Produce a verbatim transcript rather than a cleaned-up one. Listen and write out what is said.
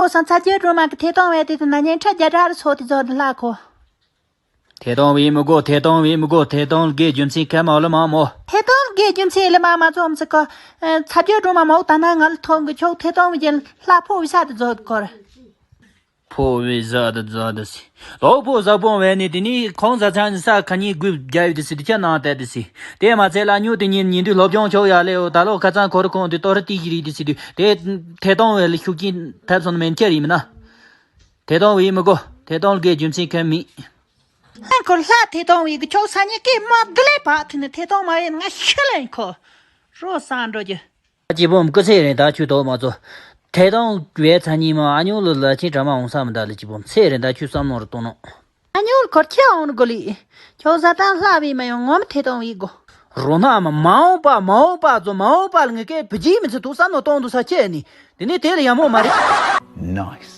སང་ཚ་རྒྱུད་སྒྲོལ་མ་གི་ཐད་གཏོང་བས་དེ་དུ་ན་ཉན་ཁྲ་རྒྱ་གྲགས་རུ་ཚོ་དེ་ཚོ་དུ་ལྷ་གོ། ཐད་གཏོང་བས་མི་གོ། ཐད་གཏོང་བས་མི་གོ། ཐད་གཏོང་དགེ་རྒྱུ་མཚན་ཁ་མ་ལ་མ་མོ། ཐད་གཏོང་དགེ་རྒྱུ་མཚན་ལ་མ་མ་ཚོམ་ཚི་གོ། ཚ་རྒྱུད་སྒྲོལ་མ་མོ་ད་ན་ང་ལ་ཐོང་གི་ཆོག་ཐད་གཏོང་བས་ཀྱི་ལྷ་ཕོ་བི་ས་དུ་ཚོ་དུ་གོ་ར། ཕོ་བི་ས་དུ་ཚོ་དུ་སི། ལོ་ཕོ་ས་ཕོ་བས་ནི་དེ་ནི་ཁོང་ས་ཚང་ས་ཁ་ཉིན་དགུ་བརྒྱབ་ཡོད་དུ་སི་དུ་ཁྱེད་ནང་བལྟས་དུ་སི། དེ་མ་ཚད་ལ་སྨྱུག་དེ་ཉིན་ཉིན་དུ་སློབ་སྦྱོང་ཆོག་ཡ་ལེ་འོ་ད་ལོ་ཁ་ཚང་ཁོ་ར་ཁོང་དུ་ཏོ་ར་ཏི་ཞིག་རིག་དུ་སི་དུ་དེ་ཐད་གཏོང་བས་ལ་ཤུགས་ཀྱིན་ཐབས་སོང་ན་མེན་ཁྱེར་ཡིན་མིན་ན། ཐད་གཏོང་བས་མི་གོ། ཐད་གཏོང་དགེ་རྒྱུ་མཚན་ཁ་མི། ཨ་ཁོ་ལྷ་ཐད་གཏོང་བས་གི་ཆོག་ས་ཉི་ཀེ་མ་དགུ་ལས་བག་ཐུན་ནི་ཐད་གཏོང་མ་བས་ང་ཤི་ལན་ཁོ། རོ་སང་འགྲོ་རྒྱུ། སྐྱི་བོམ་སྐུ་ཚེ་རིང་ད་ཆུ་དོག་མ་ཚོ། ཐད་གཏོང་བས་ཚ་ཉིན་མ་ཨ་ཉོ་ལ་ལ་ཆེན་གྲ་མ་འོང་ས་མི་འདའ་ལ་སྐྱི་བོམ་ཚེ་རིང་ད་ཆུ་བསམ་ནོ་རུ་གཏོང་ནོ། ཨ་ཉོ་ལ་ཁོར་ཁྱེད་འོང་ནི་གོ་ལི། ཁྱོད་ཟ་ཏང་ལྷ་བས་མ་ཡོང་ངོ་མ་ཐད་གཏོང་བས་གོ། རོ་ན་མ་མ་འོངས་པ་མ་འོངས་པ་ཚོ་མ་འོངས་པ་ལ་ངི་ཀའི་བུ་རྒྱུས་མི་ཚེ་ཐུག་བསམ་ནོ་གཏོང་དུ་ས་ཁྱེད་ནི། དེ་ནི་དེ་ལ་ཡ་མོ་མ་རེད། Nice.